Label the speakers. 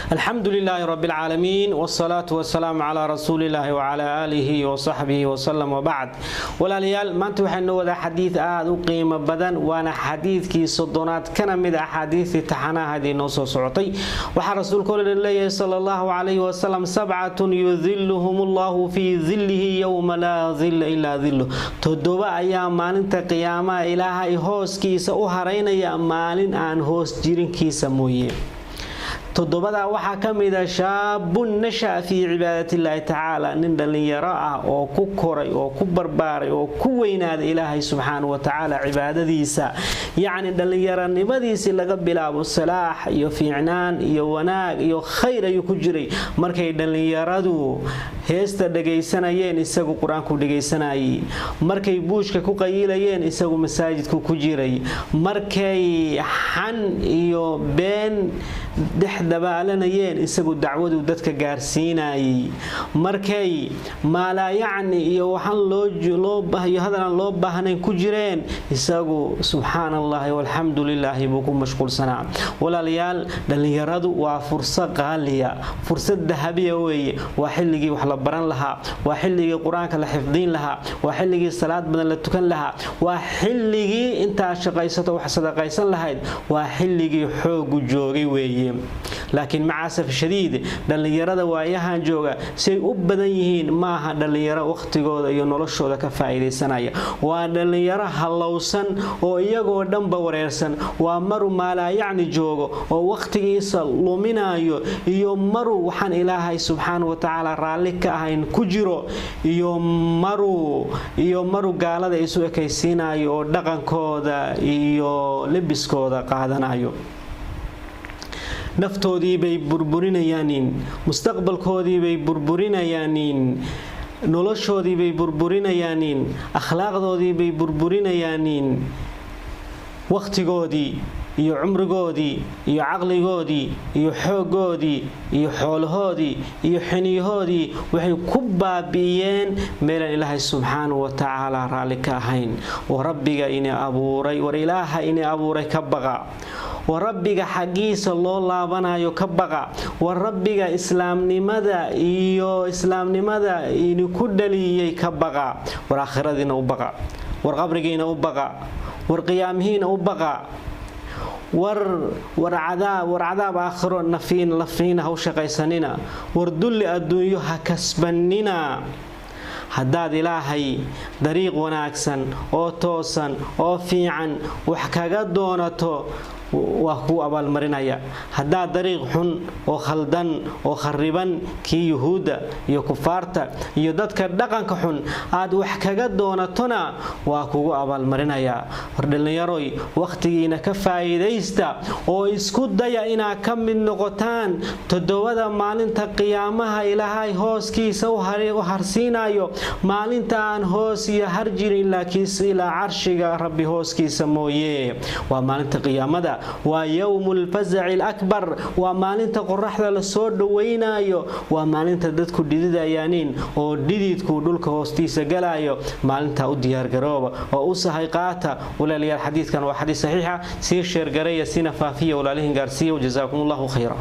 Speaker 1: Alxamdu lilaahi rabi lcaalamiin wsalaatu wasalaamu calaa rasuulillaahi wacalaa aalihi wasaxbihi wasalam wabacd. Walaalayaal, maanta waxaynu wadaa xadiid aada u qiimo badan, waana xadiidkii 30aad kana mid a axaadiistii taxanaahadii noo soo socotay. Waxaa rasuulku leeyahay sala allahu calayhi wasalam: sabcatun yudiluhum allahu fii dillihi yowma laa dilla ilaa dilluh. 7 ayaa maalinta qiyaamaha Ilaahay hooskiisa u haraynaya maalin aan hoos jirinkiisa mooye. 7daa waxaa ka mid a shaabun nasha'a fii cibaadatiillaahi tacaala, nin dhallinyaro ah oo ku koray oo ku barbaaray oo ku weynaaday Ilaahay subxaana wa tacaala cibaadadiisa. Yacni dhallinyaronimadiisii laga bilaabo salaax iyo fiicnaan iyo wanaag iyo khayr ayuu ku jiray. Markay dhallinyaradu heesta dhagaysanayeen, isagu qur-aanku dhagaysanayay. Markay buushka ku qayiilayeen, isagu masaajidku ku jiray. Markay xan iyo been dhex dabaalanayeen, isagu dacwadu dadka gaarsiinayay. Markay maalaayacni iyo waxaan loo hadalaan loo baahnayn ku jireen, isagu subxaana allahi walxamdu lilaahi buu ku mashquulsanaa. Walaalayaal, dhallinyaradu waa fursad qaaliya, fursad dahabiya weeye. Waa xilligii wax la baran lahaa, waa xilligii qur-aanka la xifdiin lahaa, waa xilligii salaad badan la tukan lahaa, waa xilligii intaad shaqaysato wax sadaqaysan lahayd, waa xilligii xoogu joogay weeye. Laakiin macasaf shadiid, dhallinyarada waayahan jooga siay u badan yihiin maaha dhallinyaro wakhtigooda iyo noloshooda ka faa'iidaysanaya. Waa dhallinyaro hallowsan oo iyagoo dhanba wareersan. Waa maruu maalaayacni joogo oo wakhtigiisa luminayo, iyo maruu waxaan Ilaahay subxaana wa tacaala raalli ka ahayn ku jiro, iyo maruu gaalada isu ekaysiinayo oo dhaqankooda iyo lebiskooda qaadanayo. Naftoodiibay burburinayaanin, mustaqbalkoodiibay burburinayaanin, noloshoodiibay burburinayaanin, akhlaaqdoodiibay burburinayaanin, wakhtigoodii iyo cumrigoodii iyo caqligoodii iyo xooggoodii iyo xoolahoodii iyo xiniyahoodii waxay ku baabi'iyeen meelaan Ilaahay subxaanahu wa tacaala raalli ka ahayn. War Rabbiga ini abuuray, war Ilaaha ini abuuray ka baqa. War Rabbiga xaggiisa loo laabanayo ka baqa. War Rabbiga islaamnimada iyo islaamnimada idinku dhaliyey ka baqa. War aakhiradiina u baqa, war qabrigiina u baqa, war qiyaamihiina u baqa. War war cadaab, war cadaab aakhiro nafiin lafiina ha u shaqaysanina. War dulli adduunyo ha kasbanina. Haddaad Ilaahay dariiq wanaagsan oo toosan oo fiican wax kaga doonato, waa kuu abaalmarinaya. Haddaad dariiq xun oo khaldan oo khariban, kii Yuhuudda iyo kufaarta iyo dadka dhaqanka xun aad wax kaga doonatona, waa kugu abaalmarinayaa. War dhallinyaroy, wakhtigiina ka faa'iidaysta oo isku daya inaad ka mid noqotaan 7da maalinta qiyaamaha Ilaahay hooskiisa u harsiinayo, maalinta aan hoos iyo har jirin ilaa carshiga Rabbi hooskiisa mooye. Waa maalinta qiyaamada, waa yowmu lfazaci alakbar, waa maalinta qoraxda lasoo dhowaynayo, waa maalinta dadku dhididayaaniin oo dhididku dhulka hoostiisa galayo. Maalinta u diyaargarooba oo u sahay qaata. Walaalayaal, xadiidkan waa xadiis saxiixa. Sii sheergareeya, sina faafiya, walaalihin gaarsiiya. Wajazaakum allahu khayra.